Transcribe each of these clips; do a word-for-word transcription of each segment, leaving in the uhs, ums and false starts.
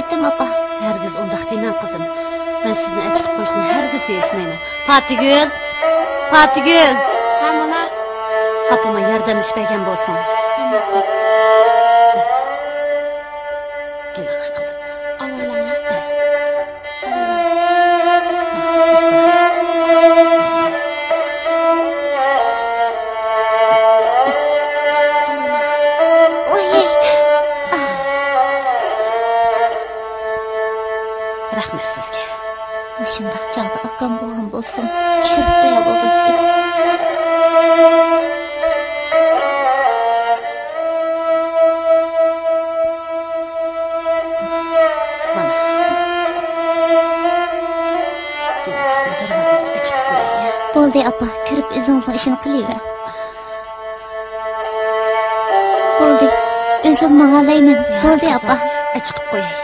ئېيتتىم، ئاپا. ھەرگىز ئۇنداق دېمەڭ، قىزىم. مەن سىزنى ئەچ قىلىپ قويۇشنى ھەرگىز يېيىقمايمەن. پاتىگۈل! پاتىگۈل! ھە، ماما. ئاپىما ياردەملىشىپ بەرگەن بولسىڭىز. كېلىڭە، قىزىم. ئاۋالاڭا. رەھمەت سىزگە. مۇشۇنداق چاغدا ئاكام بولغان بولسۇن، چۈشۈرۈپ قويا بولاتتى. مانا. بولدى، ئاپا، كىرىپ ئۆزىڭىزنىڭ ئىشىنى قىلىۋېرىڭ. بولدى، ئۆزۈم ماڭالايمەن. بولدى، ئاپا. ئاچىقىپ قوياي.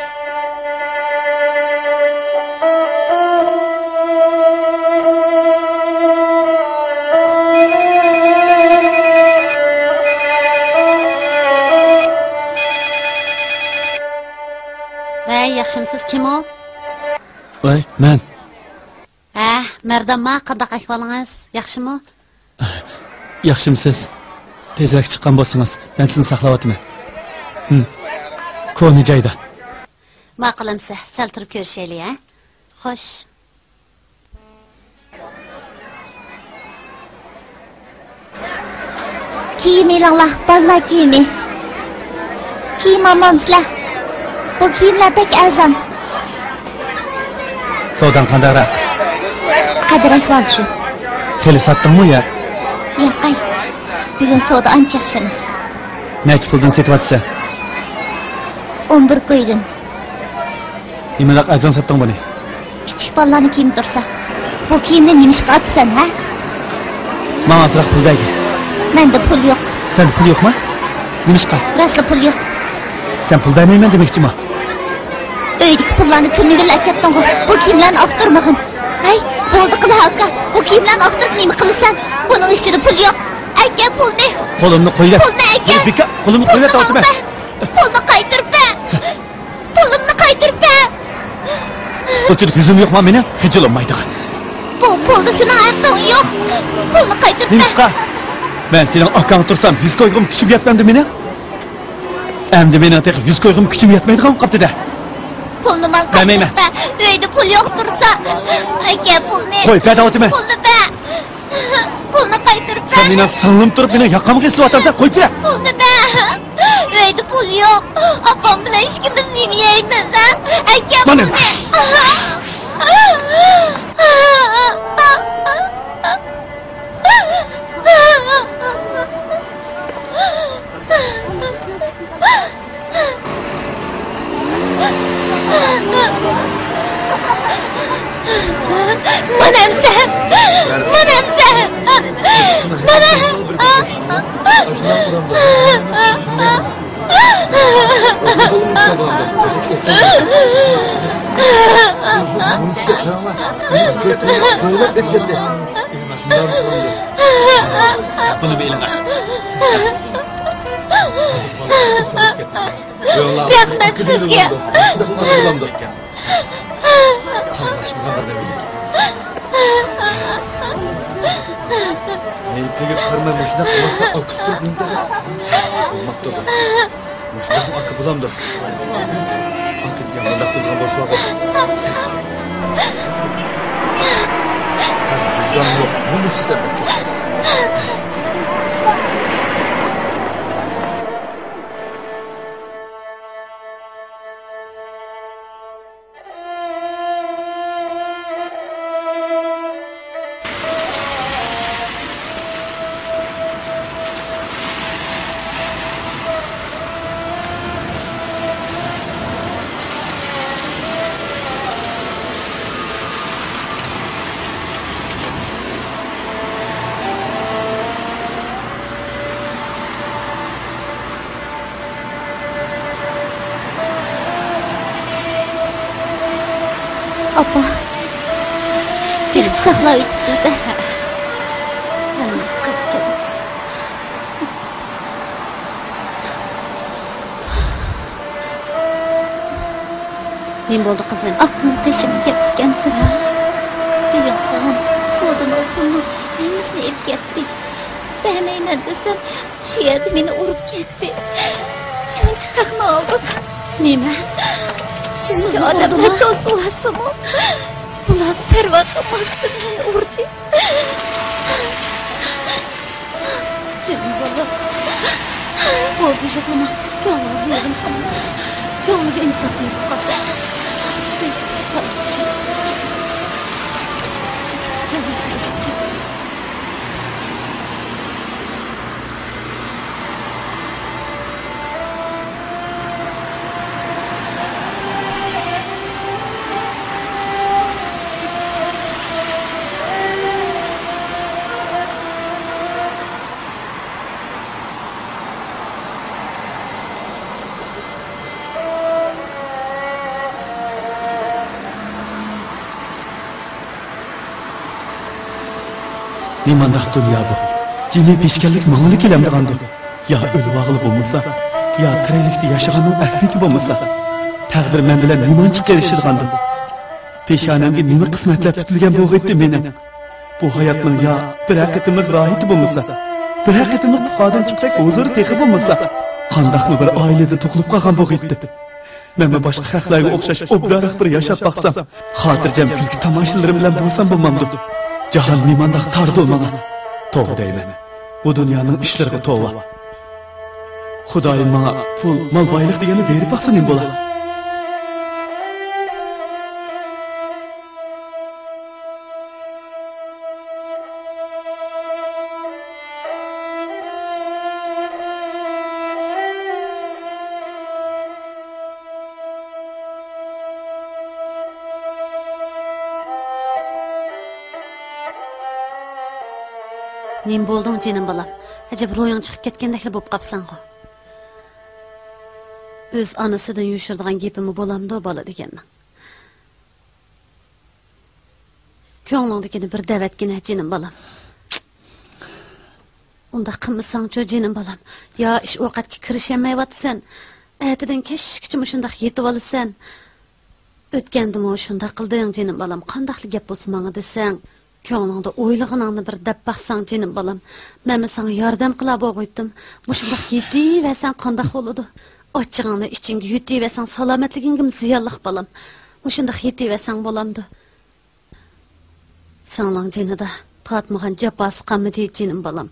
ۋەي، ياخشىمسىز؟ كىم ئۇ؟ ۋەي، مەن. ھە، مەردانما، قانداق ئەھۋالىڭىز؟ ياخشىمۇ؟ ياخشىمسىز؟ تېزرەك چىققان بولسىڭىز، مەن سىزنى ساقلاۋاتىمەن. ھىم. كونا جايدا. ماقۇل ئەمسە، سەل تۇرۇپ كۆرۈشەيلى، ھە؟ خوش. كىيىم ئېلىڭلار، بالىلار كىيىمى. كىيىم ئالمامسىلەر؟ بۇ كىيىملەر بەك ئەرزان. سوداڭ قانداقراق؟ قەدىر ئەھۋال شۇ. خېلى ساتتىڭمۇ يا؟ ياقەي. بۈگۈن سودا ئانچە ياخشى ئەمەس. نەچچە پۇلدىن سېتىۋاتىسەن؟ ئون بىر كويدىن. نېمىنداق ئەرزان ساتتىڭ بۇنى؟ كىچىك بالىلارنىڭ كىيىمى تۇرسا. بۇ كىيىمنى نېمىشقا ئاتىسەن، ھە؟ ماڭا ئازراق پۇل بەرگىن. مەندە پۇل يوق. سەندە پۇل يوقما؟ نېمىشقا؟ راستلا پۇل يوق. سەن پۇل بەرمەيمەن دېمەكچىما؟ ئۆيدىكى پۇللارنى تۈنۈگۈنلا ئەكەپتىڭغۇ. بۇ كىيىملەرنى ئاختۇرمىغىن. ھەي، بولدى قىلا ئاكا. بۇ كىيىملەرنى ئاختۇرۇپ نېمە قىلىسەن؟ بۇنىڭ ئىچىدە پۇل يوق. ئەكە پۇلنى. قولۇمنى قويۇۋەت. پۇلنى ئەكە. بىكا، قولۇمنى قويۇۋەت، پۇلنى قايتۇرۇپ بەر. پۇلنى قايتۇرۇپ بەر. پۇلۇمنى قايتۇرۇپ بەر! بۇنچىلىك يۈزۈم يوقما مېنىڭ خىجىللانمايدىغان؟ بۇ پۇلدا سېنىڭ ھەققىڭ يوق. پۇلنى قايتۇرۇپ بەر! نېمىشقا؟ مەن سېنىڭ ئاكاڭ تۇرسام، يۈز كويغۇم كۈچۈم يەتمەمدۇ مېنىڭ؟ ئەمدى مېنىڭ تېخى يۈز كويغۇم كۈچۈم يەتمەيدىغان بولۇپ قاپتۇ-دە. پۇلنى ماڭا قايتۇرۇپ بەر! ئۆيدە پۇل يوق تۇرسا. ئاكا، پۇلنى. قوي، بەر دەۋاتىمەن. پۇلنى بەر! پۇلنى قايتۇرۇپ بەر! سەن مېنىڭ سىڭلىم تۇرۇپ، مېنىڭ ياقامغا ئېسىلىۋاتامسەن، قويۇپ بېرە! پۇلنى بەر! ئۆيدە پۇل يوق. ئاپام بىلەن ئىككىمىز نېمە يەيمىز، ھە؟ ئەكەم مانا. پۇلنى. مانا ئەمسە! مانا ئەمسە! مانا! بۇنى بېلىڭە. رەھمەت سىزگە. نېمىگە قارىماي مۇشۇنداق قىلماسا ئاكىسى تۇرۇپ نېمە دەيدۇ؟ بولماپتۇ بۇ. مۇشۇنداقمۇ ئاكا بولامدۇ؟ ئاكا دېگەن مۇنداق بولىدىغان بولسىلا بولدى. ۋىجدان يوق. نېمە ئىشلەپ ئاپا، تېخى ساقلاۋېتىپسىز-دە. ھەممىمىز قايتىپ كەلدۇق. نېمە بولدى، قىزىم؟ ئاكام قېشىمغا كەپتىكەنتى. بۈگۈن قىلغان سودا نوپۇرنىڭ ھەممىسىنى ئېلىپ كەتتى. بەرمەيمەن دېسەم، شۇ يەردە مېنى ئۇرۇپ كەتتى. شۇنچە خەقنى ئالدىم. نېمە؟ شۇنچە ئادەمنى توسۇۋالسىمۇ، بۇلار پەرۋا قىلماستىن مېنى ئۇردى. جېنىم بالام. بولدى، يىغلىما. كۆڭلىڭىزنى يېرىم قىلماڭ. كۆڭلىگە ئىنساپ بېرىپ قال. نېمانداق دۇنيا بۇ؟ جېنى پېشكەللىك ماڭىلا كېلەمدىغاندۇ؟ يا ئۆلۈۋالغىلى بولمىسا، يا تىرىكلىكتە ياشىغاننىڭ ئەھمىيىتى بولمىسا، تەقدىر مەن بىلەن نېمانچە قېلىشىدىغاندۇ؟ پېشانەمگە نېمە قىسمەتلەر پۈتۈلگەن بولغىيتتى مېنىڭ؟ بۇ ھاياتنىڭ يا بىرەر قېتىملىق راھىتى بولمىسا، بىرەر قېتىملىق پۇقادىن چىققۇدەك ھۇزۇرى تېخى بولمىسا، قانداقمۇ بىر ئائىلىدە تۇغۇلۇپ قالغان بولغىيتتى. مەنمۇ باشقا خەقلەرگە ئوخشاش ئوبدانراق بىر ياشاپ باقسام، خاتىرجەم كۈلكە تاماشىلىرىم بىلەن بولسام بولمامدۇ؟ جاھان نېمانداق تاردۇ ماڭا؟ توۋا دەيمەن. بۇ دۇنيانىڭ ئىشلىرىغا توۋا. خۇدايىم ماڭا پۇل، مال، بايلىق دېگەننى بېرىپ باقسا نېمە بولا؟ نېمە بولدۇڭ، جېنىم بالام؟ ئەجەب روھىڭ چىقىپ كەتكەندەكلا بولۇپ قاپسەنغۇ؟ ئۆز ئانىسىدىن يوشۇرىدىغان گېپىمۇ بولامدۇ، بالا دېگەننىڭ؟ كۆڭلۈڭدىكىنى بىر دەۋەتكىنە، جېنىم بالام. ئۇنداق قىلمىساڭچۇ، جېنىم بالام. يا ئىش ئوقەتكە كىرىشەلمەيۋاتىسەن، ئەتىدىن كەچكىچە مۇشۇنداق يېتىۋالىسەن. ئۆتكەندىمۇ شۇنداق قىلدىڭ، جېنىم بالام. قانداقلا گەپ بولسا ماڭا دېسەڭ، كۆڭلۈڭدە ئويلىغىنىڭنى بىر دەپ باقساڭ، جېنىم بالام. مەنمۇ ساڭا ياردەم قىلا بولغۇيتتۇم. مۇشۇنداق يېتىۋەرسەڭ قانداق بولىدۇ؟ ئاچچىقىڭنى ئىچىڭدە يۇتۇۋەرسەڭ، سالامەتلىكىڭگىمۇ زىيانلىق، بالام. مۇشۇنداق يېتىۋەرسەڭ بولامدۇ؟ سىڭلىڭ جېنىدا تارتمىغان جاپاسى قالمىدى، جېنىم بالام.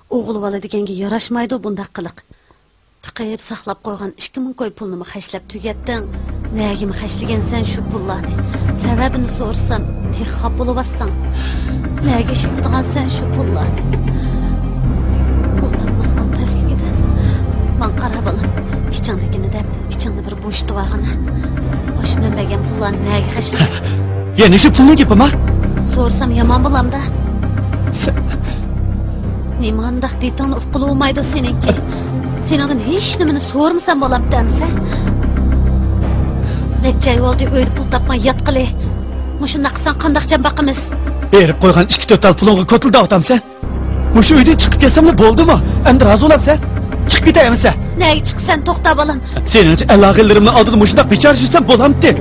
ئوغۇل بالا دېگەنگە ياراشمايدۇ بۇنداق قىلىق. تىقىپ ساقلاپ قويغان ئىككى مىڭ كوي پۇلنىمۇ خەجلەپ تۈگەتتىڭ. نەگىمۇ خەجلىگەنسەن شۇ پۇللارنى؟ سەۋەبىنى سورىسام، تېخى خاپا بولۇۋاتساڭ. نەگە ئىشلىتىدىغانسەن شۇ پۇللارنى؟ پۇل تاپماقنىڭ تەسلىكىدە ماڭا قارا، بالام. ئىچىڭدىكىنى دەپ، ئىچىڭنى بىر بوشىتىۋالغىنا. ئاشۇ مەن بەرگەن پۇللارنى نەگە خەجلىدىڭ؟ يەنە شۇ پۇلنىڭ گېپىما؟ سورىسام يامان بولامدا؟ سەن نېمانداق دېتىڭنى ئۇققىلى بولمايدۇ سېنىڭكى. سېنىڭدىن ھېچ نېمىنى سورىمىسام بولامتى ئەمىسە؟ نەچچە ئاي بولدى ئۆيدە پۇل تاپماي ياتقىلى. مۇشۇنداق قىلساڭ قانداق جان باقىمىز؟ بېرىپ قويغان ئىككى تۆت تال پۇلۇڭغا كوتۇلداۋاتامسەن؟ مۇشۇ ئۆيدىن چىقىپ كەتسەملا بولدىمۇ؟ ئەمدى رازى بولامسەن؟ چىقىپ كېتەي ئەمىسە. نەگە چىقىسەن؟ توختا، بالام. سېنىڭچە ئەلاغىلىرىمنىڭ ئالدىدا مۇشۇنداق بىچارە يۈرسەم بولامتى؟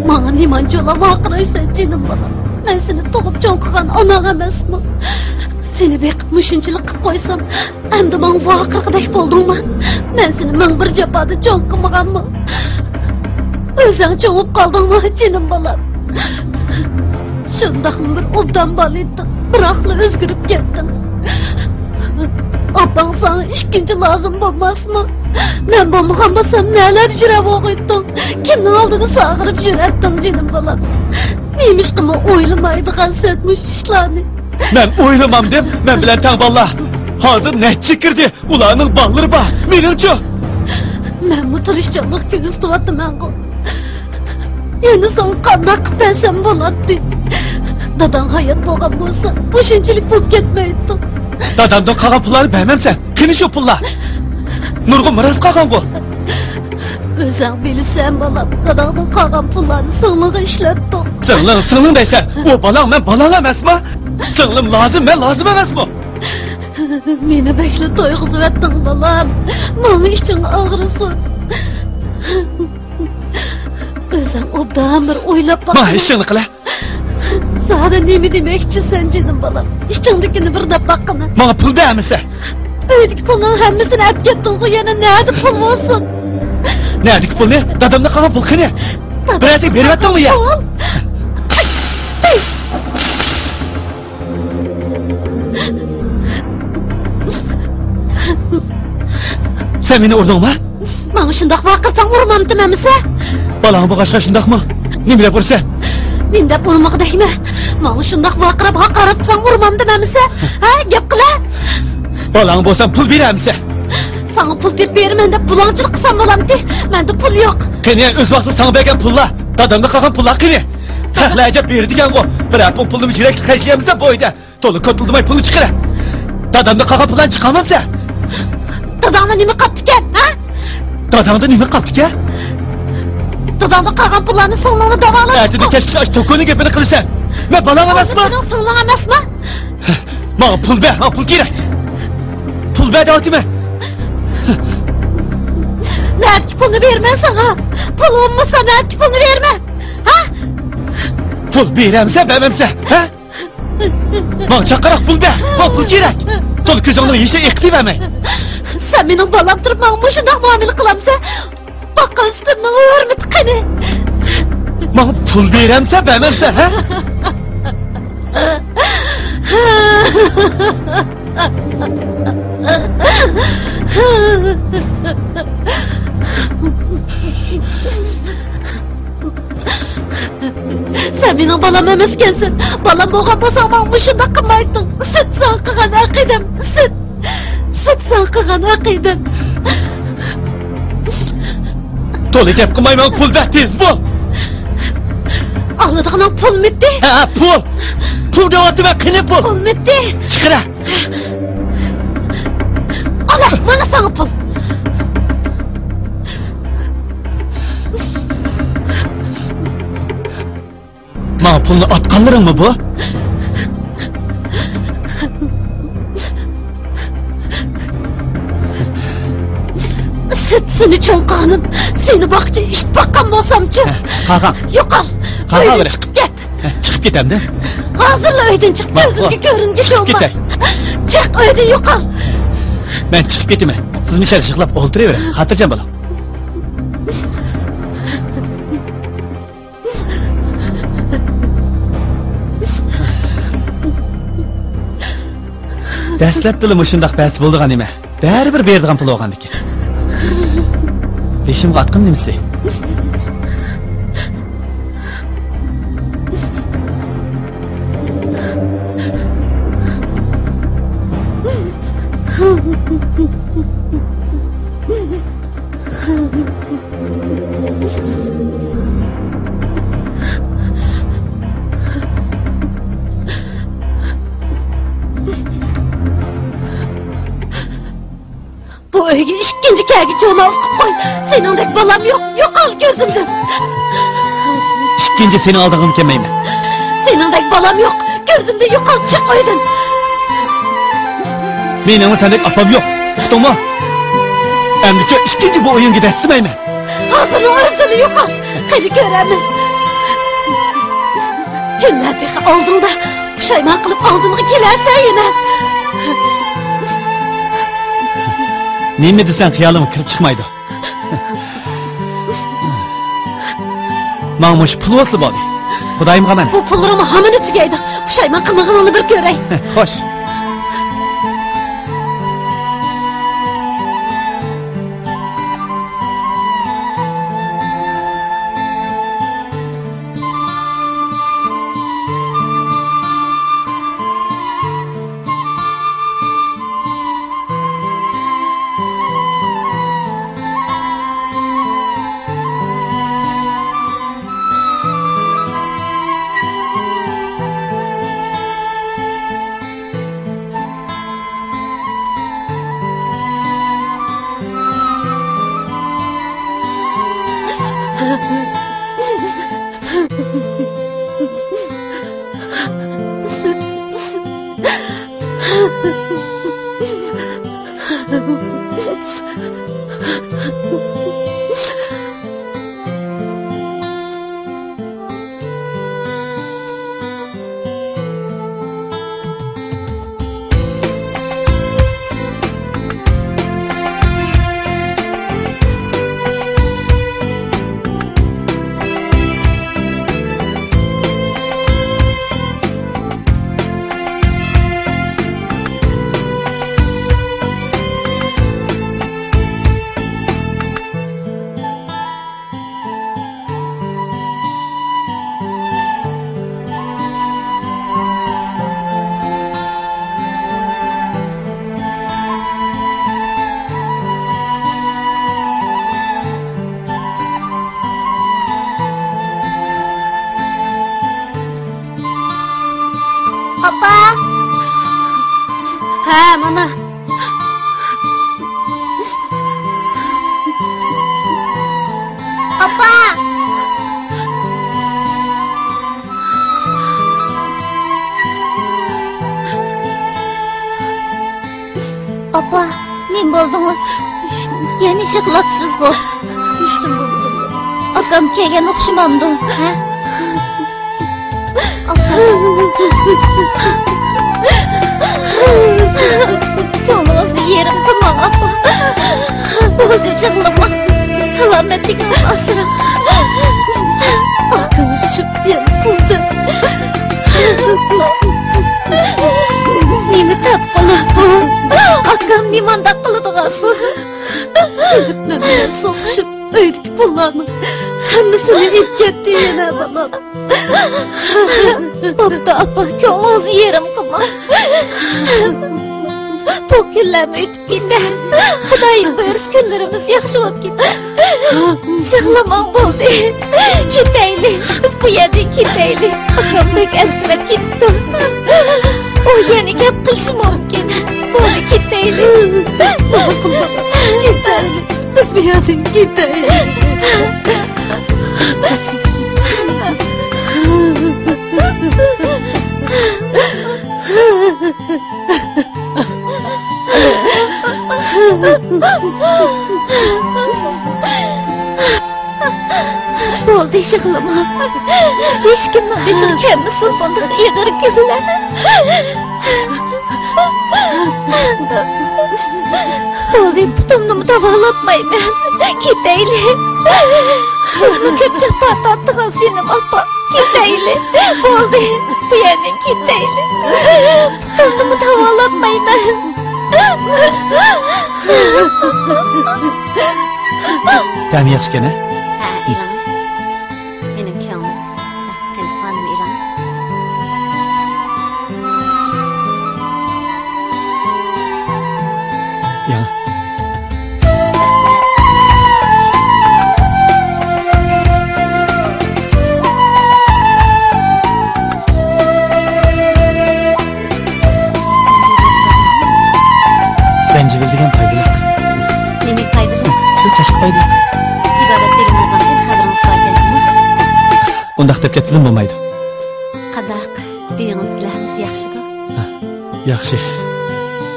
ماڭا نېمانچىلا ۋارقىرايسەن، جېنىم بالام. مەن سېنى تۇغۇپ چوڭ قىلغان ئاناڭ ئەمەسمۇ؟ سېنى بېقىپ مۇشۇنچىلىك قىلىپ قويسام، ئەمدى ماڭا ۋارقىرىغۇدەك بولدۇڭمۇ؟ مەن سېنى مىڭ بىر جاپادا چوڭ قىلمىغانمۇ؟ ئۆزۈڭ چوڭىيىپ قالدىڭمۇ، جېنىم بالام؟ شۇنداقمۇ بىر ئوبدان بالا ئىدىڭ، بىراقلا ئۆزگىرىپ كەتتىڭ. ئاپاڭ ساڭا ئىككىنچى لازىم بولماسمۇ؟ مەن بولمىغان بولسام، نەلەردە يۈرەپ بولغۇيتتۇڭ؟ كىمنىڭ ئالدىدا ساغىرىپ يۈرەتتىڭ، جېنىم بالام؟ نېمىشقىمۇ ئويلىمايدىغانسەن مۇشۇ ئىشلارنى؟ مەن ئويلىمامدىم، مەن بىلەن تەڭ بالىلار. ھازىر نەچچە كىردى، ئۇلارنىڭ بالىلىرى بار. مېنىڭچۇ؟ مەنمۇ تىرىشچانلىق كۆرسىتىۋاتىمەنغۇ. يەنە ساڭا قانداق قىلىپ بەرسەم بولاتتى؟ داداڭ ھايات بولغان بولسا، بۇ شۇنچىلىك بولۇپ كەتمەيتتۇق. دادامدىن قالغان پۇللارنى بەرمەمسەن؟ قېنى شۇ پۇللار؟ نۇرغۇن مىراس قالغانغۇ. ئۆزۈڭ بىلىسەن، بالام، داداڭدىن قالغان پۇللارنى سىڭلىڭغا ئىشلەتتۇق. سىڭلىڭ، سىڭلىڭ دەيسەن، ئۇ بالاڭ مەن بالاڭ ئەمەسما؟ سىڭلىم لازىم، مەن لازىم ئەمەسمۇ؟ مېنى بەكلا تويغۇزۇۋەتتىڭ، بالام. ماڭا ئىچىڭ ئاغرىسۇن. ئۆزۈڭ ئوبدان بىر ئويلاپ باق. ماڭا ئىشىڭنى قىلە. زادى نېمە دېمەكچىسەن، جېنىم بالام؟ ئىچىڭدىكىنى بىر دەپ باققىنا. ماڭا پۇل بەرمىسە. ئۆيدىكى پۇلنىڭ ھەممىسىنى ئەپ كەتتىڭغۇ، يەنە نەدە پۇل بولسۇن؟ نەدىكى پۇلنى؟ دادامدا قالغان پۇل قېنى؟ بىرەرسىگە بېرىۋەتتىڭمۇ يا؟ پۇل؟ سەن مېنى ئۇردۇڭمۇ؟ ماڭا شۇنداق ۋارقىرىساڭ ئۇرمامتىم ئەمىسە؟ بالاڭ بولغاچقا شۇنداقمۇ؟ نېمە دەپ ئۇرىسەن؟ نېمە دەپ ئۇرمىقى دەيمەن؟ ماڭا شۇنداق ۋارقىراپ ھاقارەت قىلساڭ ئۇرمامتىم ئەمىسە؟ ھە، گەپ قىلە! بالاڭ بولسام پۇل بېرەمسە؟ ساڭا پۇل تېپىپ بېرىمەن دەپ بۇلاڭچىلىق قىلسام بولامتى؟ مەندە پۇل يوق. قېنى، ئۆز ۋاقتىدا ساڭا بەرگەن پۇللار؟ دادامدا قالغان پۇللار قېنى؟ خەقلەر ئەجەب بېرىدىكەنغۇ. بىرەر پۇل پۇلنىمۇ يۈرەكلىك خەجلىيەمسە بۇ ئۆيدە؟ تولا كوتۇلدىماي پۇلنى چىقىرە. دادامدا قالغان پۇللارنى چىقارمامسەن؟ داداڭدا نېمە قاپتىكەن، ھە؟ داداڭدا نېمە قاپتىكەن؟ داداڭدا قالغان پۇللارنى سىڭلىڭنى داۋالاپ ئەتىدىن كەچكىچە ئاشۇ توكونىڭ گېپىنى قىلىسەن. مەن بالاڭ ئەمەسمەن؟ سېنىڭ سىڭلىڭ ئەمەسمۇ؟ ماڭا پۇل بەر، ماڭا پۇل كېرەك. پۇل بەر دەۋاتىمەن. نەدىكى پۇلنى بېرىمەن ساڭا؟ پۇل بولمىسا نەدىكى پۇلنى بېرىمەن؟ ھە؟ پۇل بېرەمسەن، بەرمەمسەن؟ ھە؟ ماڭا چاقىراق پۇل بەر، ماڭا پۇل كېرەك. تولا كۆزۈڭنىڭ يېشىنى ئېقىتىۋەرمەي. سەن مېنىڭ بالام تۇرۇپ ماڭا مۇشۇنداق مۇئامىلە قىلامسەن؟ باققان سۈتۈمنىڭ ھۆرمىتى قېنى؟ ماڭا پۇل بېرەمسەن، بەرمەمسەن، ھە؟ سەن مېنىڭ بالام ئەمەسكەنسەن. بالام بولغان بولساڭ، ماڭا مۇشۇنداق قىلمايتتىڭ. سۈت ساڭا قىلغان ئەقىدەم، سۈت. سۈت ساڭا قىلغان ئەقىدەم. تولا گەپ قىلماي، ماڭا پۇل بەر، تېز بول. ئالىدىغىنىڭ پۇلمىتى؟ ھە، پۇل. پۇل دەۋاتىمەن، قېنى پۇل؟ پۇلمىتى؟ چىقىرە. ئالا، مانا ساڭا پۇل. ماڭا پۇلنى ئاتقانلىرىڭمۇ بۇ؟ سۈت سېنى چوڭ قىلغىنىم، سېنى باققىچە ئىت باققان بولسامچۇ؟ ھە، قاغاڭ. يوقال. قاغاڭ ئۆيدىن بىرى. چىقىپ كەت. ھە، چىكىپ كەتەمدۇ؟ ھازىرلا ئۆيدىن چىق، ماڭ، كۆزۈمگە كۆرۈنگۈچە بولما. چىقىپ كېتەي. چىق، ئۆيدىن يوقال. مەن چىقىپ كېتىمەن. سىز مۇشۇ يەردە يىغلاپ ئولتۇرۇۋېرىڭ. خاتىرجەم بولۇڭ. دەسلەپتىلا مۇشۇنداق بەس بولىدىغان نېمە؟ بەرىبىر بېرىدىغان پۇل بولغاندىكىن. بېشىمغا ئاتقىنى نېمىسى؟ بۇ ئۆيگە ئىككىنچى كەلگۈچى بولما، ئۇقۇپ قوي. سېنىڭدەك بالام يوق، يوقال كۆزۈمدىن. ئىككىنچى سېنىڭ ئالدىڭغىمۇ كەلمەيمەن. سېنىڭدەك بالام يوق، كۆزۈمدىن يوقال، چىق ئۆيدىن. مېنىڭمۇ سەندەك ئاپام يوق، ئۇقتۇڭمۇ؟ ئەمدىچۇ ئىككىنچى بۇ ئۆيۈڭگە دەسسىمەيمەن. ھازىرلا ئۆزۈڭلا يوقال، قېنى كۆرەرمىز. كۈنلەر تېخى ئالدىڭدا، پۇشايمان قىلىپ ئالدىمغا كېلەرسەن يەنە. نېمە دېسەڭ خىيالىمغا كىرىپ چىقمايدۇ. ماڭا مۇشۇ پۇل بولسا بولدى. خۇدايىمغا ئامانەت. بۇ پۇللىرىڭمۇ ھامان تۈگەيدۇ. پۇشايمان قىلمىغىنىڭنى بىر كۆرەي. خوش. ھە، مانا. ئاپا! ئاپا، نېمە بولدىڭىز؟ يەنە يىغلاپسىزغۇ؟ ھېچنېمە بولمىدىم. ئاكام كەلگەن ئوخشىمامدۇ، ھە؟ كۆڭلىڭىزنى يېرىم قىلماڭ، ئاپا. بولدى، يىغلىماڭ. سالامەتلىكىڭىزنى ئاسراڭ. ئاكىڭىز شۇ يەنە پۇلدا. نېمە تاپقىلى بۇ؟ ئاكام نېمانداق قىلىدىغان بۇ؟ مەن سوقۇشۇپ ئۆيدىكى پۇللارنىڭ ھەممىسىنى ئېلىپ كەتتى يەنە، بالام. بوپتۇ، ئاپا، كۆڭلىڭىزنى يېرىم قىلماڭ. بۇ كۈنلەرمۇ ئۆتۈپ كېتەر. خۇدايىم بۇيرۇسا، كۈنلىرىمىز ياخشى بولۇپ كېتەر. يىغلىماڭ، بولدى. كېتەيلى. بىز بۇ يەردىن كېتەيلى. ئاكام بەك ئەسكىرەپ كېتىپتۇ. ئۇ يەنە گەپ قىلىشى مۇمكىن. بولدى، كېتەيلى. كېتەيلى. بىز بۇ يەردىن كېتەيلى. بولدى، يىغلىما. ھېچكىمنىڭ بېشىغا كەلمىسۇن بۇنداق ئېغىر كۈنلەر. بولدى، پۇتۇمنىمۇ داۋالاتمايمەن. كېتەيلى. سىزمۇ كۆپ جاپا تارتتىڭىز، جېنىم ئاپا. كېتەيلى. بولدى، بۇ يەردىن كېتەيلى. پۇتۇمنىمۇ داۋالاتمايمەن. تەمى ياخشىكەن، ھە؟ ھە، ئېلىڭ. مېنىڭ كۆڭلۈم. قېنى، مانىمۇ ئېلىڭ. يا. زەنجىۋىل دېگەن پايدىلىق. نېمە پايدىلىق؟ شۇ چاچقا پايدىلىق. تېبابەت بېگىم ئۇرغانكەن، خەۋىرىڭىز باركەن جۇمۇ. ئۇنداق دەپ كەتكىلىمۇ بولمايدۇ. قانداق؟ ئۆيىڭىزدىكىلەر ھەممىسى ياخشىدۇ؟ ھە، ياخشى.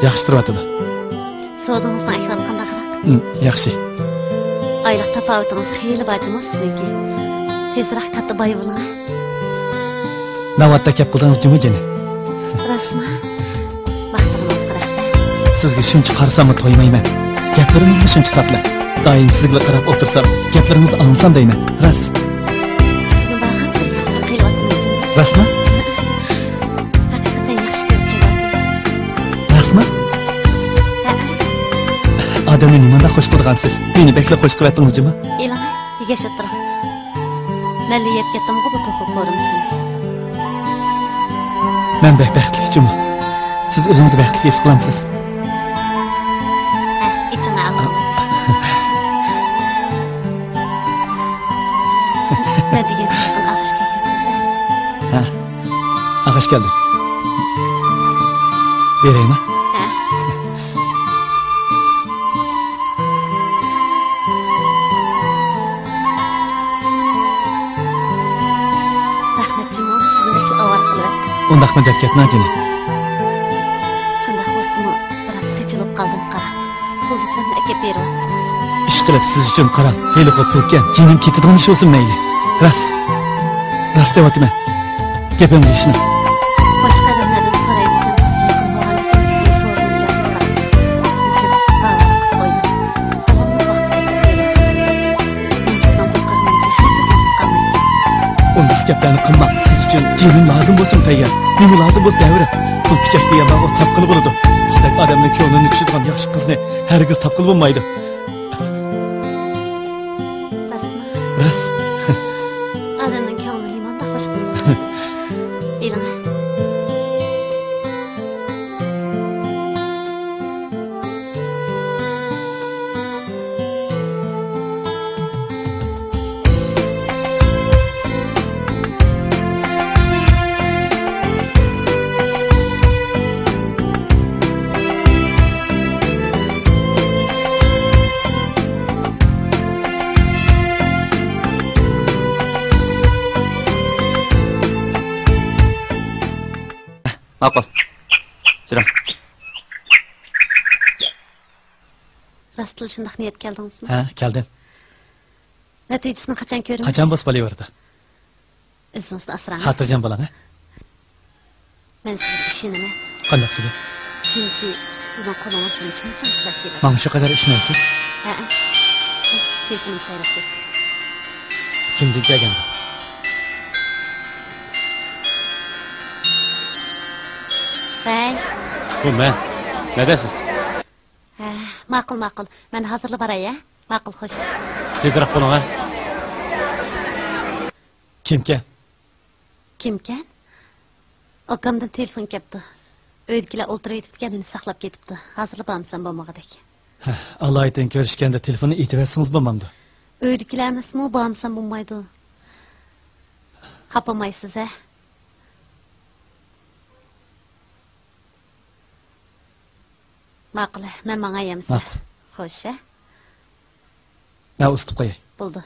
ياخشى تۇرۇۋاتىدۇ. سودىڭىزنىڭ ئەھۋالى قانداقراق؟ ھىم، ياخشى. ئايلىق تاپاۋىتىڭىز خېلى بار جۇمۇ سىزنىڭكى. تېزراق كاتتا باي بولۇڭ. ناۋادا گەپ قىلدىڭىز جۇمۇ جېنىم. راستمۇ؟ ۋاقتىڭىزغا رەھمەت. سىزگە شۇنچە قارىساممۇ تويمايمەن. گەپلىرىڭىزمۇ شۇنچە تاتلىق. دائىم سىزگىلا قاراپ ئولتۇرسام، گەپلىرىڭىزنى ئاڭلىسام دەيمەن. راست. سىزنى بارغانسېرى ياقتۇرۇپ قېلىۋاتىمەن جۇمۇ. راستمۇ؟ ھەقىقەتەن ياخشى كۆرۈپ قېلىۋاتىمەن. راستمۇ؟ ھەئە. ئادەمنى نېمانداق خوش قىلىدىغانسىز؟ مېنى بەكلا خوش قىلىۋەتتىڭىز جۇمۇ. ئېلىڭە، يېگەچ ئولتۇرۇڭ. مەنلا يەپ كەتتىمغۇ بۇ توخۇ قورۇمىسىنى. مەن بەك بەختلىك جۇمۇ. سىز ئۆزىڭىزنى بەختلىك ھېس قىلامسىز؟ ھە، ئىچىڭ ئاغزىڭىز. مەن دېگەن يېقىن ئاغاش كەلگەنسىز، ھە؟ ھە، ئاغاش كەلدى. بېرەيمۇ؟ ھە. رەھمەت جۇمۇ، سىزنى بەكلا ئاۋارە قىلىۋەتتىم. ئۇنداقمۇ دەپ كەتمەڭ جېنىم. شۇنداق بولسىمۇ، بىراز خىجىل بولۇپ قالدىم، قاراڭ. پۇل دېسەملا ئەكەپ بېرىۋاتىسىز. ئىشقىلىپ سىز ئۈچۈن قاراڭ، ھېلىقى پۇلكەن جېنىم كېتىدىغان ئىش بولسۇن مەيلى. راست. راست دەۋاتىمەن. گېپىمگە ئىشىنىڭ. باشقا ئادەملەردىن سوراي دېسەم، سىز يېقىن بولغاندىكىن سىزنىڭ سورۇنىڭىزغا كىرىپ قاراڭ. سىزنى كۆرۈپ باۋۇر قىلىپ ئويناپ، داۋاملىق ۋاقىت ئەكەپ بېرىۋاتىسىز. مەن سىزنىڭ بۇ قىلغىنىڭىزنى ھەرگىز ئۇنتۇپ قالمايمەن. ئۇنداق گەپلەرنى قىلماڭ. سىز ئۈچۈن جېنىم لازىم بولسۇن تەييار. نېمە لازىم بولسا دەۋېرىڭ. پۇل پىچەك دېگەن بارغۇ، تاپقىلى بولىدۇ. سىزدەك ئادەمنىڭ كۆڭلىنى چۈشىدىغان ياخشى قىزنى ھەرگىز تاپقىلى بولمايدۇ. راستمۇ؟ راست. ئادەمنىڭ كۆڭلىنى مۇنداق خوش قىلىپ قويىسىز. ئېلىڭ. راستلا شۇنداق نىيەتكە كەلدىڭىزمۇ؟ ھە، كەلدىم. نەتىجىسىنى قاچان كۆرىمىز؟ قاچان بولسا بولۇۋېرىدۇ. ئۆزىڭىزنى ئاسراڭ. خاتىرجەم بولۇڭ، ھە؟ مەن سىزگە ئىشىنىمەن. قانداق سىزگە؟ چۈنكى سىزنىڭ قولىڭىزدىن چوڭقۇر ئىشلار كېلىدۇ. ماڭا شۇ قەدەر ئىشىنەمسىز؟ ھەئە. تېلېفونۇم سايراپ كەتتى. كىمدىن كەلگەندۇ؟ ۋەي. بۇ مەن. نەدە سىز؟ ھە، ماقۇل، ماقۇل. مەن ھازىرلا باراي، ھە؟ ماقۇل، خوش. تېزرەك بولۇڭ، ھە؟ كىمكەن؟ كىمكەن؟ ئاكامدىن تېلېفون كەپتۇ. ئۆيدىكىلەر ئولتۇرۇۋېتىپتىكەن، مېنى ساقلاپ كېتىپتۇ. ھازىرلا بارمىسام بولمىغۇدەك. ھە، ئالايىتەن كۆرۈشكەندە تېلېفوننى ئېتىۋەتسىڭىز بولمامدۇ؟ ئۆيدىكىلەر ئەمەسمۇ، بارمىسام بولمايدۇ. خاپىمايسىز، ھە؟ ماقۇل، مەن ماڭاي ئەمىسە. ماقۇل. خوش، ھە؟ مەن ئۇزىتىپ قوياي. بولدى.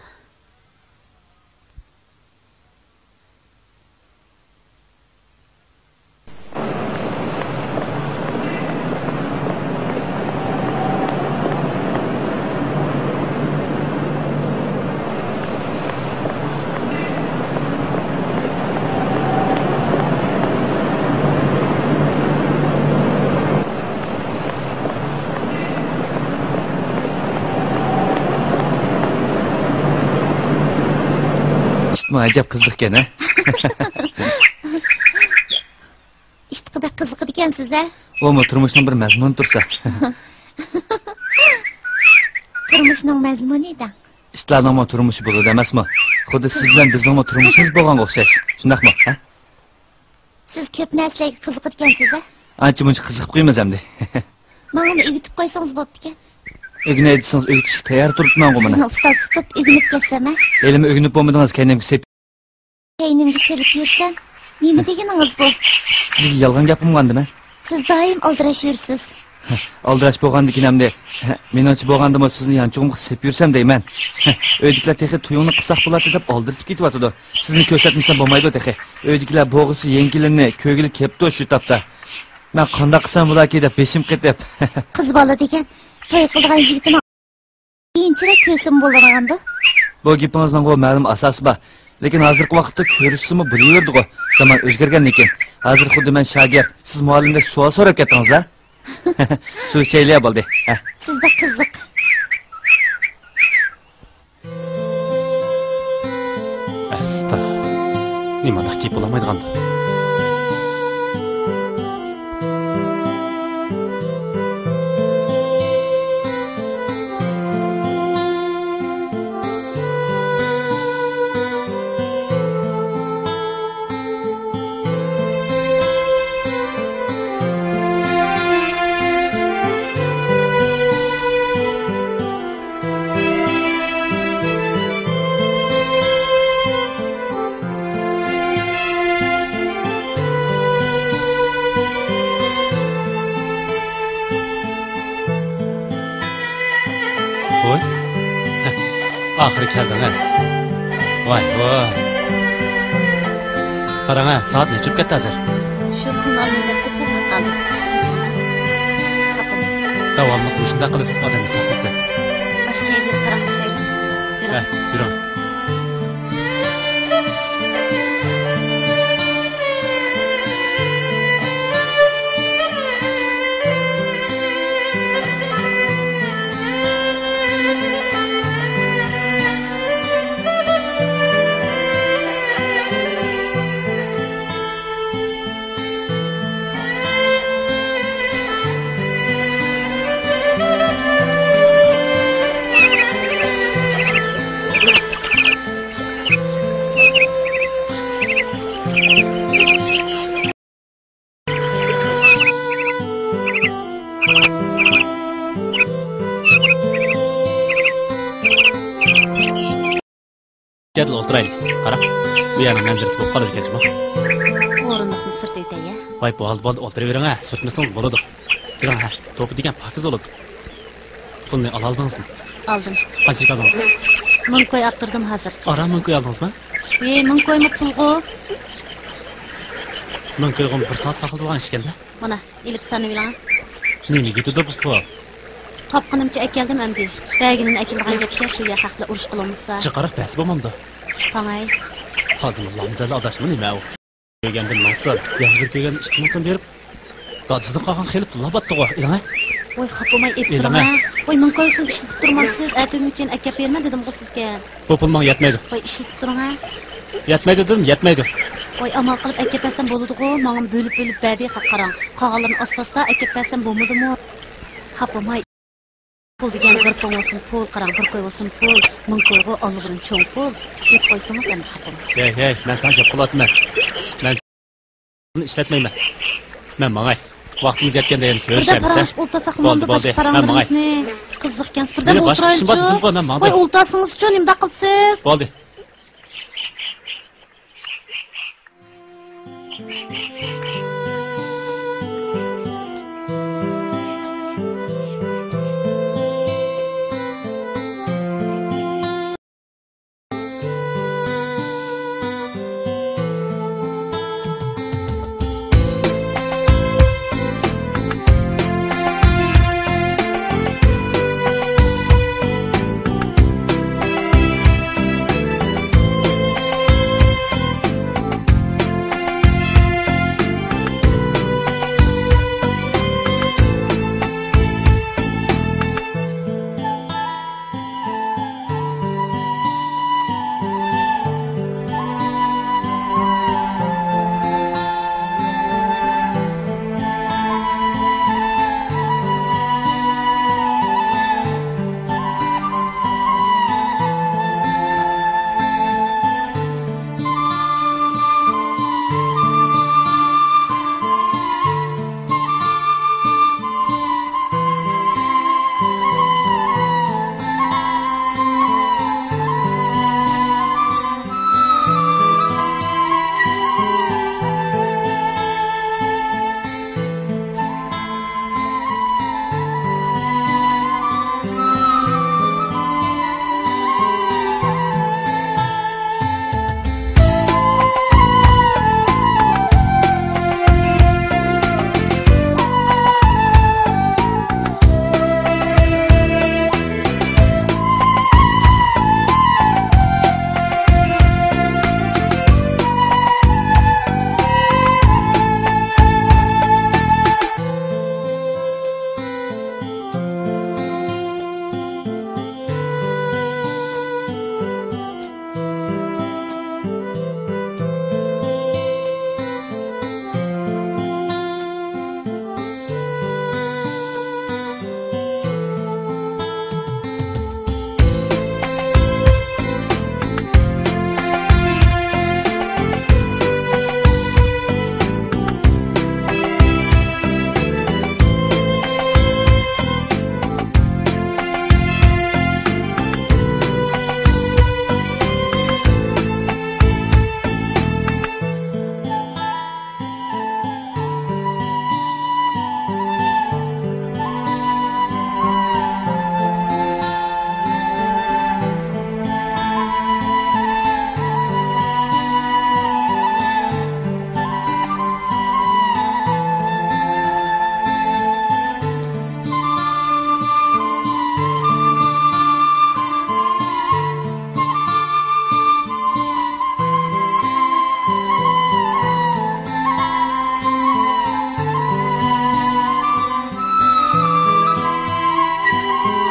ئىتمۇ ئەجەب قىزىقكەن، ھە؟ ئىتقا بەك قىزىقىدىكەنسىز، ھە؟ ئۇمۇ تۇرمۇشنىڭ بىر مەزمۇنى تۇرسا. تۇرمۇشنىڭ مەزمۇنى دەڭ. ئىتلارنىڭمۇ تۇرمۇشى بولىدۇ ئەمەسمۇ؟ خۇددى سىز بىلەن بىزنىڭمۇ تۇرمۇشىمىز بولغانغا ئوخشاش. شۇنداقمۇ، ھە؟ سىز كۆپ نەرسىلەرگە قىزىقىدىكەنسىز، ھە؟ ئانچە-مۇنچە قىزىقىپ قويىمىز ئەمدى. ماڭىمۇ ئۆگىتىپ قويسىڭىز بوپتىكەن. ئۆگىنەي دېسىڭىز ئۆگىتىشكە تەييار تۇرۇپتىمەنغۇ مانا. سىزنى ئۇستاز تۇتۇپ ئۆگىنىپ كەتسەم، ھە؟ ھېلىمۇ ئۆگىنىپ بولمىدىڭىز، كەينىمگە سېپ. كەينىمگە سېلىپ يۈرسەم، نېمە دېگىنىڭىز بۇ؟ سىزگە يالغان گەپمۇ قىلغاندىمەن؟ سىز دائىم ئالدىراش يۈرىسىز. ئالدىراش بولغاندىكىن ئەمدى، مېنىڭچە بولغاندىمۇ سىزنى يانچۇقۇمغا قىسىپ يۈرسەم دەيمەن. ئۆيدىكىلەر تېخى تويۇڭنى قىلساق بولاتتى دەپ ئالدىرىتىپ كېتىۋاتىدۇ. سىزنى كۆرسەتمىسەم بولمايدۇ تېخى. ئۆيدىكىلەر بوغىسى يېڭى كېلىننى كۆرگىلى كېلىپتۇ شۇ تاپتا. مەن قانداق قىلسام بولاركى دەپ بېشىم قېتىپ. قىز بالا دېگەن توي قىلىدىغان يىگىتىنىڭ كېيىنچىرەك كۆرسىمۇ بولىدىغاندۇ؟ بۇ گېپىڭىزنىڭغۇ مەلۇم ئاساسى بار. لېكىن ھازىرقى ۋاقىتتا كۆرۈشسىمۇ بولۇۋېرىدىغۇ. زامان ئۆزگەرگەندىن كېيىن. ھازىر خۇددى مەن شاگىرت، سىز مۇئەللىمدەك سوئال سوراپ كەتتىڭىز ھە؟ سۇ ئىچەيلى بولدى. ھە. سىز بەك قىزىق. ئەستا. نېمانداق گەپ بولالمايدىغاندۇ؟ ۋوي. ئاخىرى كەلدىڭىز. ۋاي، ۋاي. قاراڭ ھە، سائەت نەچچە بولۇپ كەتتى ھازىر؟ شۇ پۇلنى ئالماي بەك قىزىقىپ قالدىم. داۋاملىق مۇشۇنداق قىلىسىز، ئادەمنى ساقلىتىپ. باشقا يەرگە قاراپ چۈشەيلى. يۈرۈڭ. ھە، يۈرۈڭ. كەتلا ئولتۇرايلى. قارا، بۇ يەرنىڭ مەنزىرىسى بولۇپ قالىدىكەن جۇمۇ. ئورۇندۇقنى سۈرتۈۋېتەي يا. ۋاي، بولدى، بولدى، ئولتۇرۇۋېرىڭ ھە، سۈرتمىسىڭىز بولىدۇ. كىرىڭ ھە، توپا دېگەن پاكىز بولىدۇ. پۇلنى ئالالدىڭىزمۇ؟ ئالدىم. قانچىلىك ئالدىڭىز؟ مىڭ كوي ئاپتۇردۇم ھازىرچە. ئاران مىڭ كوي ئالدىڭىزمۇ؟ ھېي، مىڭ كويمۇ پۇلغۇ. مىڭ كويغىمۇ بىر سائەت ساقلىتىلغان ئىشكەندە. مانا، ئېلىپ سانىۋېلىڭ. نېمىگە يېتىدۇ بۇ پۇل؟ تاپقىنىمچە ئەكەلدىم ئەمدى. بەرگىنىنى ئەكېلىدىغان گەپكەن شۇ يەر خەقلەر ئۇرۇش قىلالمىسا. جىقراق بەس بولمامدۇ؟ تاڭاي. تازىمۇ لامزەللە ئاداشمۇ نېمە ئۇ؟ كۆرگەندىن ماڭسۇن، ياخشى كۆرگەن ئىككى مىڭ سوم بېرىپ، دادىسىدىن قالغان خېلى پۇللار باتتىغۇ، ئېلىڭە. ۋاي، خاپا بولماي ئېلىپ تۇرۇڭ، ھە. ۋاي، مىڭ كويسۇم ئىشلىتىپ تۇرمامسىز، ئەتە ئۆگۈنگىچە ئەكەپ بېرىمەن دېدىمغۇ سىزگە. بۇ پۇل ماڭا يەتمەيدۇ. ۋاي، ئىشلىتىپ تۇرۇڭ، ھە. يەتمەيدۇ دېدىم، يەتمەيدۇ. ۋاي، ئامال قىلىپ ئەكەپ بەرسەم بولىدىغۇ، ماڭىمۇ بۆلۈپ-بۆلۈپ بەردى، قاراڭ. قالغانلىرىنى ئاستا-ئاستا ئەكەپ بەرسەم بولمىدىمۇ؟ خاپا بولماي. پۇل دېگەن بىر پۇڭ بولسۇن پۇل، قاراڭ، بىر كوي بولسۇن پۇل، مىڭ كويغۇ ئاللىبۇرۇن چوڭ پۇل. يەپ قويسىڭىز ئەمدى خاپا بولماي. ھەي، ھەي، مەن ساڭا گەپ قىلىۋاتىمەن. مەن پۇلنى ئىشلەتمەيمەن. مەن ماڭاي. ۋاقتىمىز يەتكەندە يەنە بىردەم كۆرۈشەرمىز، ھە؟ پاراڭلىشىپ ئولتۇرساقمۇ بولدى، بولدى، بولدى. مەن ماڭاي. قىزىق ئىكەنسىز، بىردەم ئولتۇرايلىچۇ. ۋاي، ئولتۇرسىڭىزچۇ، نېمىنداق قىلىسىز؟ بولدى.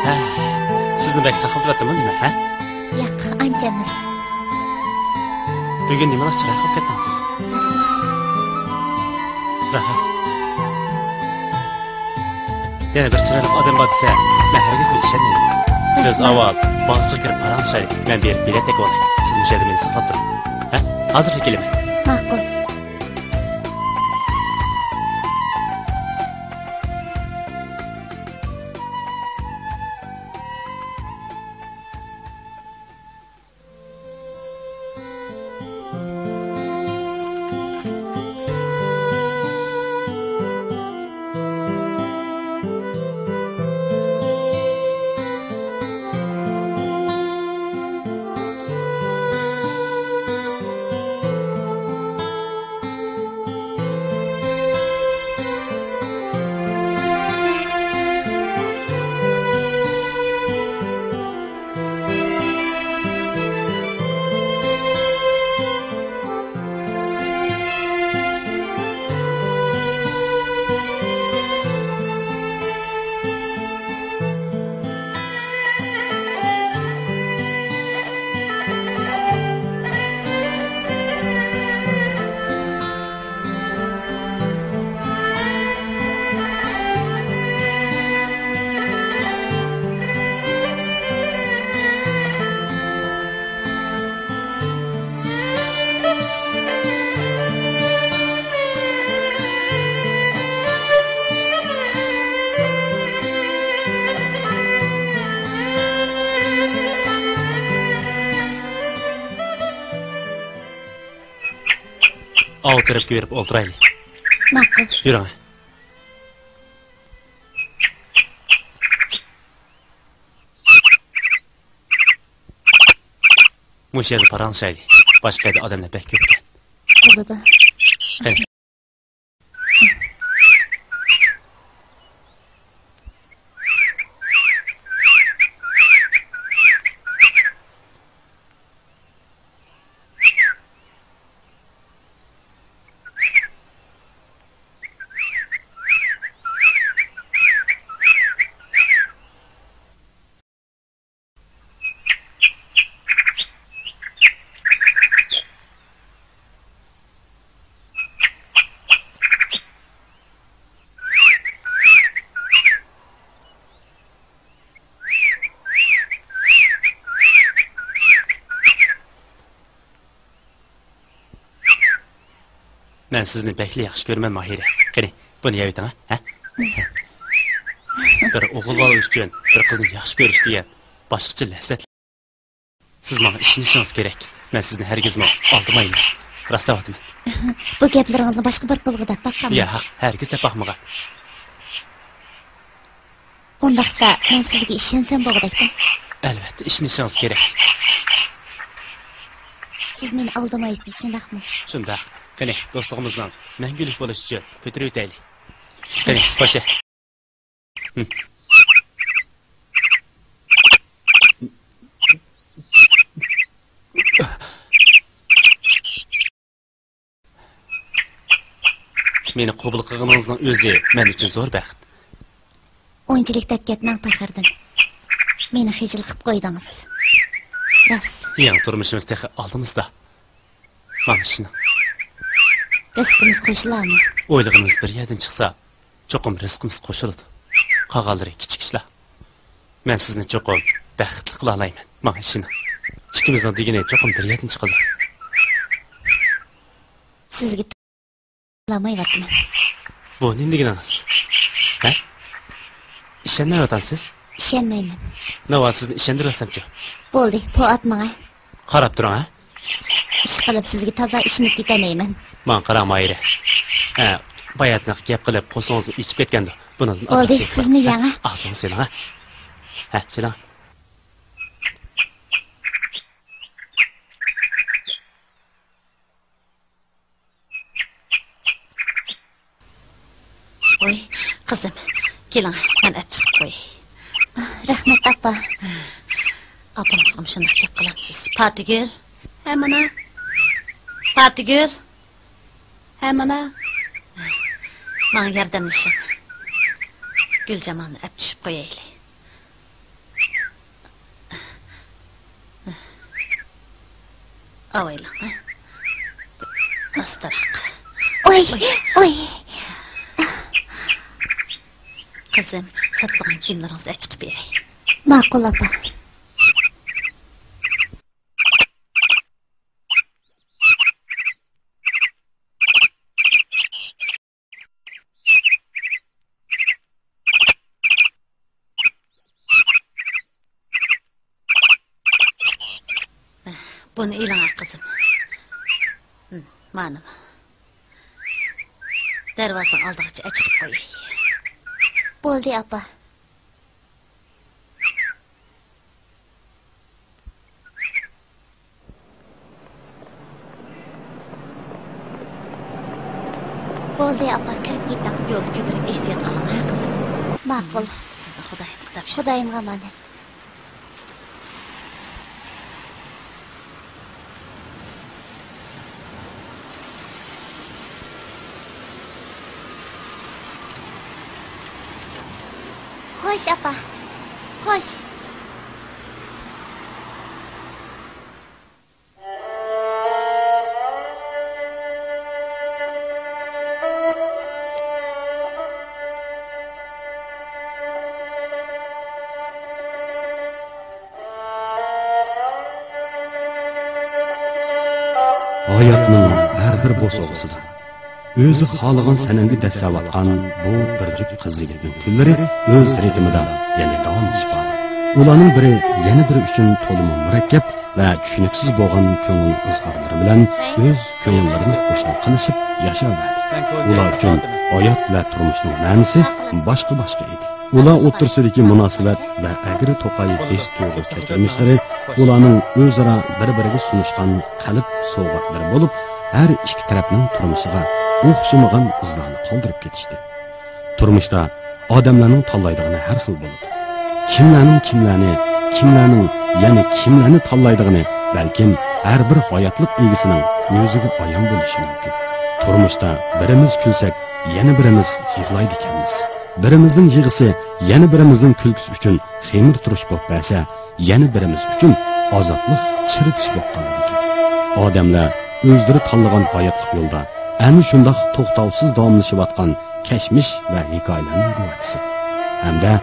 ھە، سىزنى بەك ساقلىتىۋەتتىممۇ نېمە، ھە؟ ياق، ئانچە ئەمەس. بۈگۈن نېمىلا چىرايلىق بولۇپ كەتتىڭىز؟ راستلا. راست. يەنە بىر چىرايلىق ئادەم بار دېسە، مەن ھەرگىزمۇ ئىشەنمەيمەن. بىز ئاۋۋال باغچىغا كىرىپ پاراڭلىشايلى. مەن بېرىپ بېلەت ئەكىۋالاي. سىز مۇشۇ يەردە مېنى ساقلاپ تۇرۇڭ. ھە؟ ھازىرلا كېلىمەن. ماقۇل. ئاۋۇ تەرەپكە بېرىپ ئولتۇرايلى. ماقۇل. يۈرۈڭ. مۇشۇ يەردە پاراڭلىشايلى. باشقا يەردە ئادەملەر بەك كۆپكەن. بولىدۇ. قېنى. مەن سىزنى بەكلا ياخشى كۆرىمەن، ماھىرە. قېنى، بۇنى يەۋېتىڭ، ھە؟ بىر ئوغۇل بالا ئۈچۈن بىر قىزنى ياخشى كۆرۈش دېگەن باشقىچە لەززەت. سىز ماڭا ئىشىنىشىڭىز كېرەك. مەن سىزنى ھەرگىزمۇ ئالدىمايمەن. راست دەۋاتىمەن. بۇ گەپلىرىڭىزنى باشقا بىر قىزغا دەپ باققانمۇ؟ ياق، ھەرگىز دەپ باقمىغان. ئۇنداقتا مەن سىزگە ئىشەنسەم بولغۇدەكتە. ئەلۋەتتە، ئىشىنىشىڭىز كېرەك. سىز مېنى ئالدىمايسىز، شۇنداقمۇ؟ شۇنداق. قېنى، دوستلۇقىمىزنىڭ مەڭگۈلۈك بولۇشى ئۈچۈن كۆتۈرۈۋېتەيلى. قېنى، خوش. مېنى قوبۇل قىلغىنىڭىزنىڭ ئۆزى مەن ئۈچۈن زور بەخت. ئۇنچىلىك دەپ كەتمەڭ پەخرىدىن. مېنى خىجىل قىلىپ قويدىڭىز. راست. يېڭى تۇرمۇشىمىز تېخى ئالدىمىزدا. ماڭا ئىشىنىڭ. رىزقىمىز قوشۇلامۇ؟ ئويلىغىنىمىز بىر يەردىن چىقسا، چوقۇم رىزقىمىز قوشۇلىدۇ. قالغانلىرى كىچىك ئىشلار. مەن سىزنى چوقۇم بەختلىك قىلالايمەن. ماڭا ئىشىنىڭ. ئىككىمىزنىڭ دېگىنى چوقۇم بىر يەردىن چىقىدۇ. سىزگە ئالالمايۋاتىمەن. بۇ نېمە دېگىنىڭىز؟ ھە؟ ئىشەنمەيۋاتامسىز؟ ئىشەنمەيمەن. ناۋا سىزنى ئىشەندۈرۈۋەتسەمچۇ؟ بولدى، پو ئات ماڭا. قاراپ تۇرۇڭ، ھە؟ ئىشقىلىپ سىزگە تازا ئىشىنىپ كېتەلمەيمەن. ماڭا قاراڭ، ماھىرە. ھە، باياتنىغا گەپ قىلىپ قورسىقىڭىزمۇ ئېچىپ كەتكەندۇ. بۇنىڭدىن ئازراق سېلىڭ. بولدى، سىزمۇ يەڭ، ھە؟ ئاغزىڭىزنى سېلىڭ، ھە؟ ھە، سېلىڭ. ۋوي، قىزىم، كېلىڭ، مەن ئەپ چىقىپ قوياي. رەھمەت، ئاپا. ئاپىڭىزغىمۇ شۇنداق گەپ قىلامسىز؟ پاتىگۈل، ھە، مانا. پاتىگۈل، ھە، مانا. ماڭا ياردەملىشىڭ. گۈلجامالنى ئەپ چۈشۈپ قويايلى. ئاۋايلاڭ، ھە؟ ئاستىراق. ئوي، ئوي. قىزىم، ساتىدىغان كىيىملىرىڭىزنى ئەچىقىپ بېرەي. ماقۇل، ئاپا. بۇنى ئېلىڭە، قىزىم. ھىم، مانىمۇ. دەرۋازىنىڭ ئالدىغىچە ئەچىقىپ قوياي. بولدى، ئاپا. بولدى، ئاپا، كىرىپ كېتىڭ. يولدا كۆپرەك ئېھتىيات قىلىڭ، ھە، قىزىم؟ ماقۇل. سىزنى خۇدايىمغا تاپشۇرىمەن. خۇدايىمغا ئامانەت. خوش، ئاپا. خوش. ھاياتنىڭ ھەر بىر بوسۇغىسىدا ئۆزى خالىغان سەنەمگە دەسسەۋاتقان بۇ بىر جۈپ قىز يىگىتنىڭ كۈنلىرى ئۆز رىتىمىدا يەنە داۋاملىشىپ بارىدۇ. ئۇلارنىڭ بىرى يەنە بىرى ئۈچۈن تولىمۇ مۇرەككەپ، ۋە چۈشىنىكسىز بولغان كۆڭۈل ئىزھارلىرى بىلەن ئۆز كۆڭۈللىرىنى خۇشال قىلىشىپ ياشاۋەردى. ئۇلار ئۈچۈن ھايات ۋە تۇرمۇشنىڭ مەنىسى باشقا-باشقا ئىدى. ئۇلار ئوتتۇرىسىدىكى مۇناسىۋەت ۋە ئەگرى-توقاي ھېس-تۇيغۇ كەچۈرمىشلىرى ئۇلارنىڭ ئۆزئارا بىر-بىرىگە سۇنۇشقان قەلب سوۋغاتلىرى بولۇپ، ھەر ئىككى تەرەپنىڭ تۇرمۇشىغا ئوخشىمىغان ئىزلارنى قالدۇرۇپ كېتىشتى. تۇرمۇشتا ئادەملەرنىڭ تاللايدىغىنى ھەر خىل بولىدۇ. كىملەرنىڭ كىملەرنى، كىملەرنىڭ يەنە كىملەرنى تاللايدىغىنى بەلكىم ھەر بىر ھاياتلىق ئىگىسىنىڭ ئۆزىگە ئايان بولۇشى مۇمكىن. تۇرمۇشتا بىرىمىز كۈلسەك، يەنە بىرىمىز يىغلايدىكەنمىز. بىرىمىزنىڭ يىغىسى يەنە بىرىمىزنىڭ كۈلكىسى ئۈچۈن خېمىر تۇرۇش بولۇپ بەرسە، يەنە بىرىمىز ئۈچۈن ئازادلىق چىرىتىش بولۇپ قالىدىكەن. ئادەملەر ئۆزلىرى تاللىغان ھاياتلىق يولىدا ئەنە شۇنداق توختاۋسىز داۋاملىشىۋاتقان كەچمىش ۋە ھېكايىلەرنىڭ گۇۋاھچىسى ھەمدە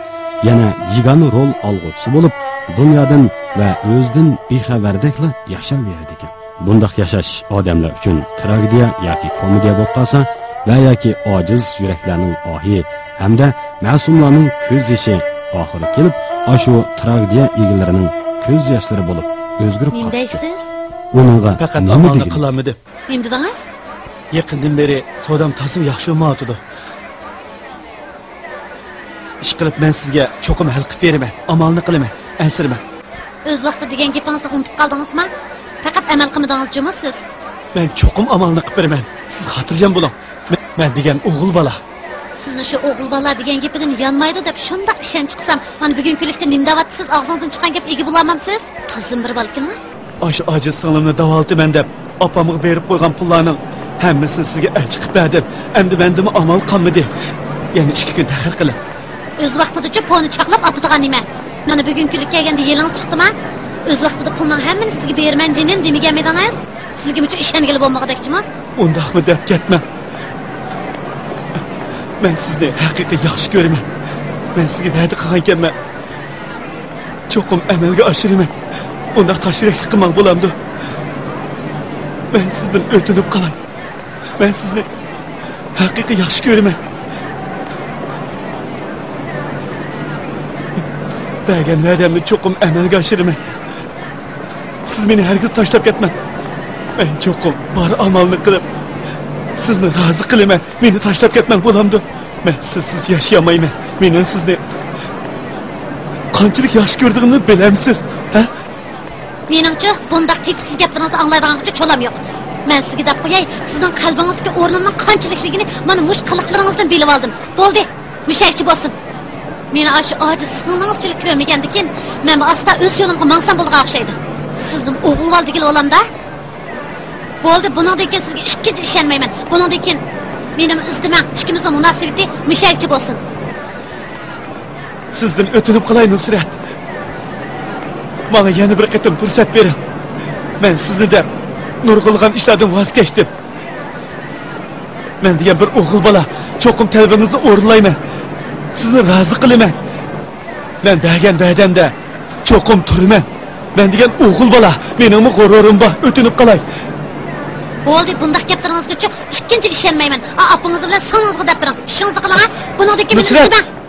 يەنە يېگانە رول ئالغۇچىسى بولۇپ، دۇنيادىن ۋە ئۆزىدىن بىخەۋەردەكلا ياشاۋېرىدىكەن. بۇنداق ياشاش ئادەملەر ئۈچۈن تراگېدىيە ياكى كومېدىيە بولۇپ قالسا ۋە ياكى ئاجىز يۈرەكلەرنىڭ ئاھى ھەمدە مەسۇملارنىڭ كۆز يېشى ئاخىرى كېلىپ، ئاشۇ تراگېدىيە ئىگىلىرىنىڭ كۆز ياشلىرى بولۇپ ئۆزگىرىپ قالىشىچۇ. نېمە دەيسىز؟ ئۇنىڭغا پەقەت نېمە ئامالنى دېگىلى؟ قىلالمىدىم. نېمە دېدىڭىز؟ يېقىندىن بېرى سودام تازا ياخشى بولمايۋاتىدۇ. ئىشقىلىپ، مەن سىزگە چوقۇم ھەل قىلىپ بېرىمەن. ئامالنى قىلىمەن. ئەنسىرىمەڭ. ئۆز ۋاقتىدا دېگەن گېپىڭىزنى ئۇنتۇپ قالدىڭىزما؟ پەقەت ئەمەل قىلمىدىڭىز جۇمۇ سىز؟ مەن چوقۇم ئامالنى قىلىپ بېرىمەن. سىز خاتىرجەم بولۇڭ. مەن، مەن دېگەن ئوغۇل بالا. سىزنى شۇ ئوغۇل بالا دېگەن گېپىدىن يانمايدۇ دەپ شۇنداق ئىشەنچ قىلسام، مانا بۈگۈنكى كۈنلۈكتە نېمە دەۋاتىسىز؟ ئاغزىڭىزدىن چىققان گەپ ئىگە بولالمامسىز؟ تازىدىن بىر بالىكىنى. ئاشۇ ئاجىز سىڭلىمنى داۋالىتىمەن دەپ ئاپامغا بېرىپ قويغان پۇللارنىڭ ھەممىسىنى سىزگە ئەرز قىلىپ بەردىم. ئەمدى مەندىنمۇ ئامال قالمىدى. يەنە ئىككى كۈن تەخىر قىلىڭ. ئۆز ۋاقتىدىچۇ پونى چاقلاپ ئاتىدىغان نېمە؟ مانا بۈگۈنكى كۈنلۈك كەلگەندە يېلىڭىز چىقتىما؟ ئۆز ۋاقتىدا پۇلنىڭ ھەممىنى سىزگە بېرىمەن جېنىم دېمىگەنمىدىڭىز؟ سىزگىمۇچۇ ئىشەنگىلى بولمىغۇدەكچىما؟ ئۇنداقمۇ دەپ كەتمەڭ. مەن سىزنى ھەقىقىي ياخشى كۆرىمەن. مەن سىزگە ۋەدە قىلغانكەنمەن. چوقۇم ئەمەلگە ئاشۇرىمەن. ئۇنداق تاش يۈرەكلىك قىلماڭ بولامدۇ؟ مەن سىزدىن ئۆتۈنۈپ قالاي. مەن سىزنى ھەقىقىي ياخشى كۆرىمەن. بەرگەن ۋەدەمنى چوقۇم ئەمەلگە ئاشۇرىمەن. سىز مېنى ھەرگىز تاشلاپ كەتمەڭ. مەن چوقۇم بار ئامالنى قىلىپ، سىزنى رازى قىلىمەن. مېنى تاشلاپ كەتمەڭ بولامدۇ؟ مەن سىزسىز ياشىيالمايمەن. مېنىڭ سىزنى قانچىلىك ياخشى كۆرىدىغىنىمنى بىلەمسىز، ھە؟ مېنىڭچۇ، بۇنداق تېتىقسىز گەپلىرىڭىزنى ئاڭلايدىغانغىچۇ چولام يوق. مەن سىزگە دەپ قوياي، سىزنىڭ قەلبىڭىزدىكى ئورنۇمنىڭ قانچىلىكلىكىنى مانا مۇشۇ قىلىقلىرىڭىزدىن بىلىۋالدىم. بولدى، مۇشەگىچە بولسۇن. مېنى ئاشۇ ئاجىز سىڭلىڭىزچىلىك كۆرمىگەندىكىن، مەنمۇ ئاستا ئۆز يولۇمغا ماڭسام بولىدىغان ئوخشايدۇ. سىزنىمۇ ئوغۇل بالا دېگىلى بولامدا؟ بولدى، بۇنىڭدىن كېيىن سىزگە ئىككىنچى ئىشەنمەيمەن. بۇنىڭدىن كېيىن مېنىمۇ ئىزدىمەڭ، ئىككىمىزنىڭ مۇناسىۋىتى مۇشەگىچە بولسۇن. سىزدىن ئۆتۈنۈپ قالاي، نۇسرەت. ماڭا يەنە بىر قېتىم پۇرسەت بېرىڭ. مەن سىزنى دەپ نۇرغۇنلىغان ئىشلاردىن ۋاز كەچتىم. مەن دېگەن بىر ئوغۇل بالا، چوقۇم تەلىپىڭىزنى ئورۇنلايمەن. سىزنى رازى قىلىمەن. مەن بەرگەن ۋەدەمدە چوقۇم تۇرىمەن. مەن دېگەن ئوغۇل بالا، مېنىڭمۇ غۇرۇرۇم بار، ئۆتۈنۈپ قالاي. بولدى، بۇنداق گەپلىرىڭىزگىچۇ ئىككىنچى ئىشەنمەيمەن. ئا، ئاپىڭىز بىلەن سىڭلىڭىزغا دەپ بېرىڭ. ئىشىڭىزنى قىلىڭ ھە. بۇنىڭدىن كېيىن مېنى نۇسرەت! ئىزدىمەڭ.